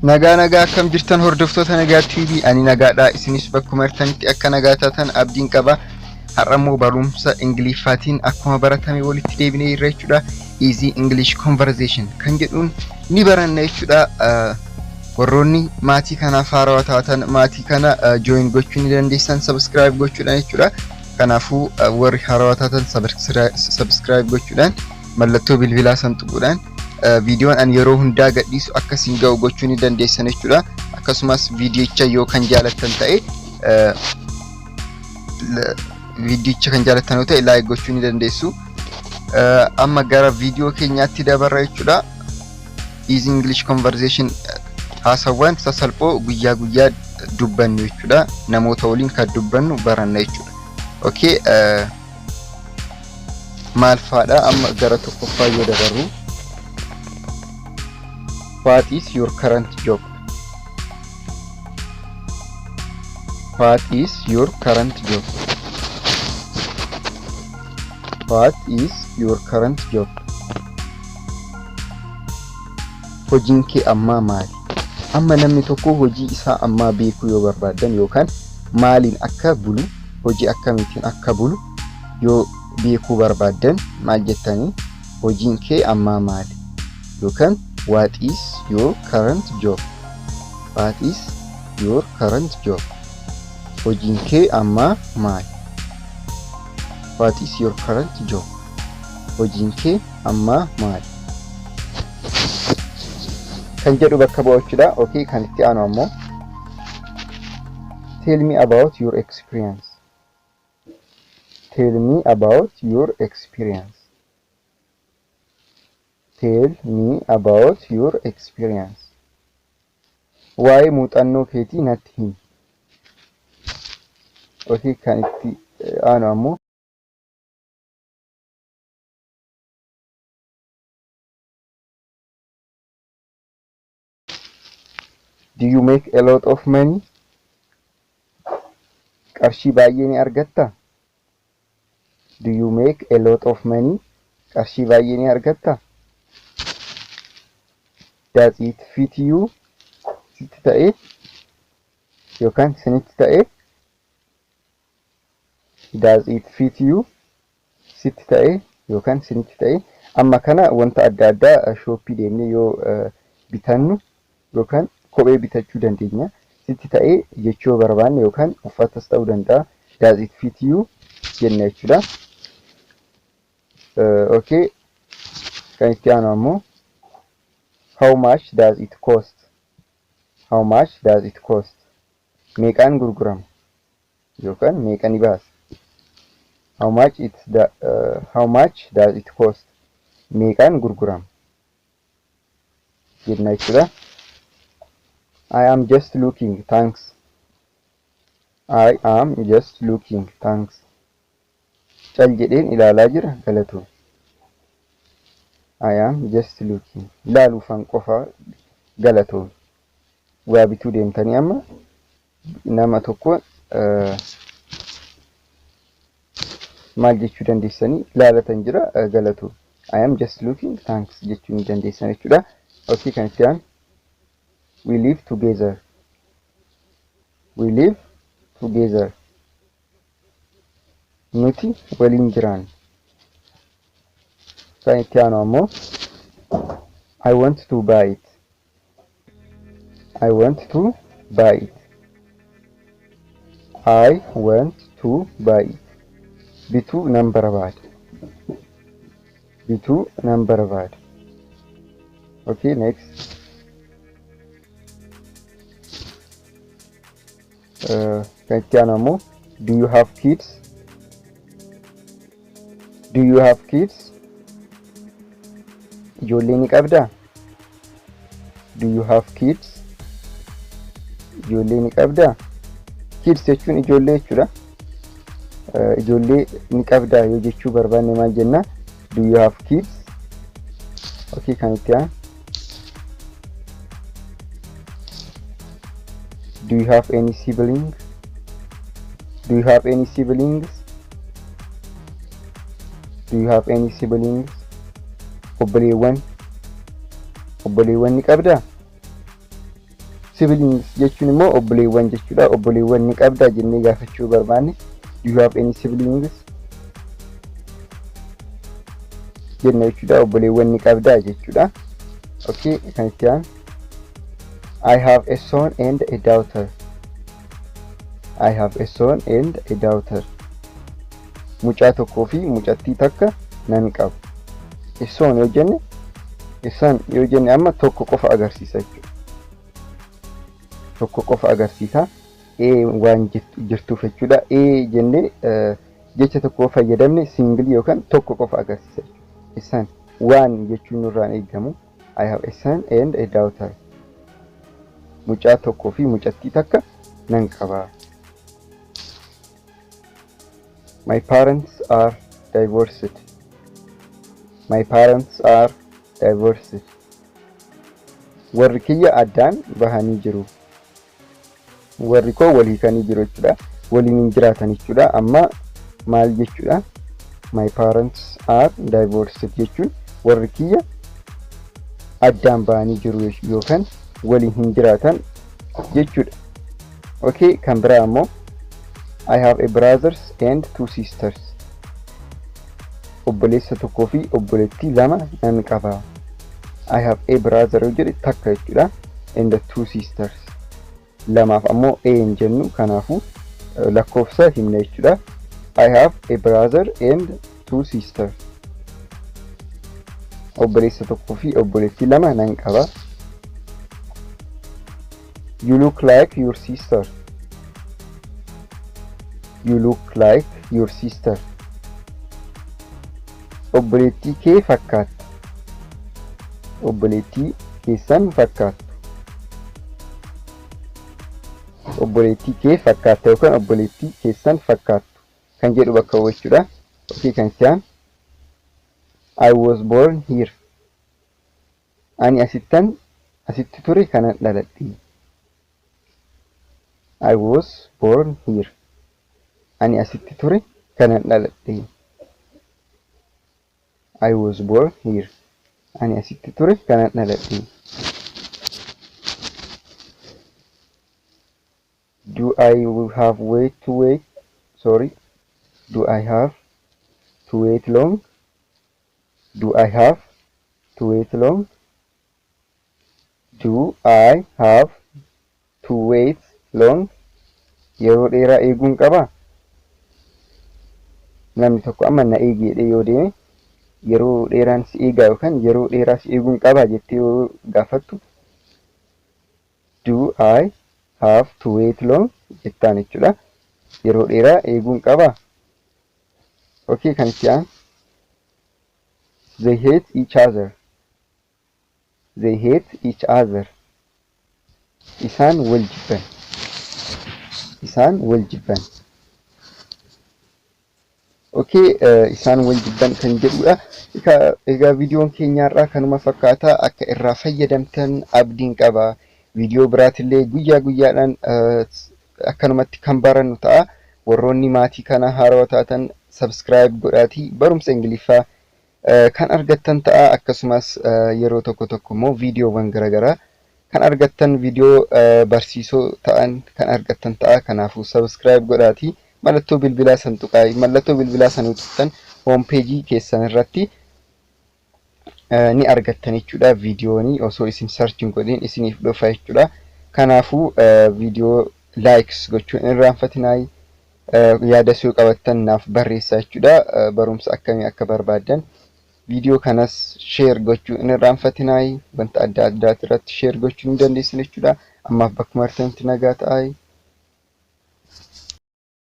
Nagaa nagaa akkam jirtan hordoftoota Nagaa TV ani nagaadha isinis bakkuma jirtanitti akka nagaa taatan abdiin qaba. Har'a immoo barumsa Ingiliffaatiin akkuma baratame walitti deebinee jirra jechuudha. Easy English Conversation kan jedhuun ni baranna jechuudha. Warroonni maatii kanaaf haarawaa taatan maatii kana join gochuu ni dandeessan subscribe gochuudhaan jechuudha. Kanaafuu warri haarawaa taatan subscribe gochuudhaan mallattoo bilbilaa san tuquudhaan viidiyoon ani yeroo hundaa gadhiisu akka isin ga'u gochuu ni dandeessan jechuudha. Akkasumas viidiyicha yoo kan jaalattan ta'e viidiyicha kan jaalattan yoo ta'e like gochuu ni dandeessu. Amma gara viidiyoo keenyaatti dabarra jechuudha. Easy English Conversation haasawwan sasalphoo guyyaa guyyaa dubbannu jechuudha. Namoota waliin kan dubbannu baranna jechuudha. Okay, maal faadha amma gara tokkoffaa yoo dabarru, What is your current job? What is your current job? What is your current job? Hojiin kee ammaa maali? Amma namni tokko hojii isaa ammaa beekuu yoo barbaaddan yookaan maaliin akka bulu, hojii akkamiitiin akka bulu yoo beekuu barbaaddan maal jettanii? Hojiin kee ammaa maali? Yookaan what is your current job? What is your current job? Hojiin kee ammaa maali? What is your current job? Hojiin kee ammaa maali? Kan jedhu bakka bu'a jechuudha. Okay, kan itti aanu ammoo Tell me about your experience. Tell me about your experience. Tell me about your experience. Waa'ee muuxannoo keetii natti himi. Okay, kan itti aanu ammoo Do you make a lot of money? Qarshii baay'ee ni argattaa? Do you make a lot of money? Qarshii baay'ee ni argattaa? Does it fit you? Sitti ta'ee yookaan sinitti ta'ee? Does it fit you? Sitti ta'ee yookaan sinitti ta'ee? Amma kana wanta adda addaa shooppii deemnee yoo bitannu yookaan kophee bitachuu dandeenya. Sitti ta'ee jechuu yoo barbaanne yookaan uffatas ta'uu danda'a. Does it fit you jenna jechuudha. Okay. Kan itti aanu ammoo How much does it cost? How much does it cost? Meeqaan gurgurama? Yookaan meeqa ni baasa? How much does it cost? Meeqaan gurgurama? Jenna jechuudha. I am just looking, thanks. I am just looking, thanks. Cal jedheen ilaalaa jira, galatoomi. I am just looking. Ilaaluufan qofa, galatoomi. Waa bituu deemtanii amma nama tokko maal jechuu dandeessanii? Ilaalatan jira, galatoomi. I am just looking, thanks jechuu ni dandeessan jechuudha. Okay, kan itti aanu We live together. We live together. Nuti waliin jiraanna. Kan itti aanu ammoo I want to buy it. I want to buy it. I want to buy it. Bituu nan barbaada. Bituu nan barbaada. Okay, next. Kan itti aanu ammoo Do you have kids? Do you have kids? Ijoollee ni qabdaa? Do you have kids? Ijoollee ni qabdaa? Kids jechuun ijoollee jechuudha. Ijoollee ni qabdaa yoo jechuu barbaanne maal jenna? Do you have kids? Okay, kan itti aanu Do you have any sibling? Do you have any siblings? Do you have any siblings? Obboleewwan ni qabdaa? Siblings jechuun immoo obboleewwan jechuudha. Obboleewwan ni qabdaa jennee gaafachuu barbaanne, "Do you have any siblings?" jenna jechuudha. Obboleewwan ni qabdaa jechuudha. Okay, kan itti aanu, I have a son and a daughter. I have a son and a daughter. Mucaa tokkoo fi mucattii takka nan qaba. A son yoo jenne, a son yoo jenne amma tokko qofa agarsiisa jechuudha. Tokko qofa agarsiisa. A waan jirtuuf jechuudha. A jennee jecha tokko fayyadamne single yookaan tokko qofa agarsiisa jechuudha. A son, one jechuun nurraan eegamu. I have a son and a daughter. Mucaa tokkoo fi mucattii takka nan qaba. My parents are divorced. My parents are divorced. Warri kiyya addaan bahanii jiru. Warri koo wal hiikanii jiru jechuudha. Waliin hin jiraatan jechuudha. Amma maal jechuudha? My parents are divorced jechuun warri kiyya addaan bahanii jiru yookaan waliin hin jiraatan jechuudha. Okay, kan biraa immoo, I have a brothers and two sisters. Obboleessa tokkoo fi obboleettii lama nan qaba. I have a brother yoo jedhe takka jechuudha. And two sisters. Lamaaf ammoo a hin jennu, kanaafuu lakkoofsa himna jechuudha. I have a brother and two sisters. Obboleessa tokkoo fi obboleettii lama nan qaba. You look like your sister. You look like your sister. Obboleettii kee fakkaatta. Obboleettii keessan fakkaattu. Obboleettii kee fakkaatta yookaan obboleettii keessan fakkaattu kan jedhu bakka bu'u jechuudha. Okay, kan itti aanu, I was born here. Ani asittan asitti ture kanan dhaladhe. I was born here. Ani asitti ture kanan dhaladhe. I was born here. Ani asitti ture kanan dhaladhe. Do I have wait to wait? Sorry. Do I have to wait long? Do I have to wait long? Do I have to wait long? Yeroo dheeraa eeguun qabaa? Namni tokko amma na eegi jedhee yoo deeme, yeroo dheeraan si eegaa yookaan yeroo dheeraa si eeguun qabaa jettee yoo gaafattu, "Do I have to wait long?" jettaan jechuudha. Yeroo dheeraa eeguun qabaa? Okay, kan itti aanu, They hate each other. They hate each other. Isaan wal jibban. Isaan wal jibban. Okay, isaan wal jibban kan jedhudha. Egaa viidiyoon keenya har'aa kanuma fakkaata. Akka irraa fayyadamtan abdiin qaba. Viidiyoo biraatillee guyyaa guyyaadhaan akkanumatti kan barannu ta'a. Warroonni maatii kana haarawaa taatan subscribe godhaatii barumsa Ingiliffaa kan argattan ta'a. Akkasumas yeroo tokko tokko immoo viidiyoowwan garaagaraa kan argattan, viidiyoo barsiisoo ta'an kan argattan ta'a. Kanaafuu subscribe godhaatii mallattoo bilbilaa san tuqaa. Mallattoo bilbilaa san tuqxan home page keessan irratti ni argattan jechuudha. Viidiyoonii osoo isin search hin godhin isiniif dhufa jechuudha. Kanaafuu viidiyoo likes gochuun hin irraanfatinaa. Yaada yoo qabattan naaf barreessaa jechuudha. Barumsa akkamii akka barbaaddan, viidiyoo kanas share gochuu hin irraanfatinaa. Wanta adda addaa irratti share gochuu ni dandeessan jechuudha. Ammaaf bakkuma artanitti nagaa ta'aa.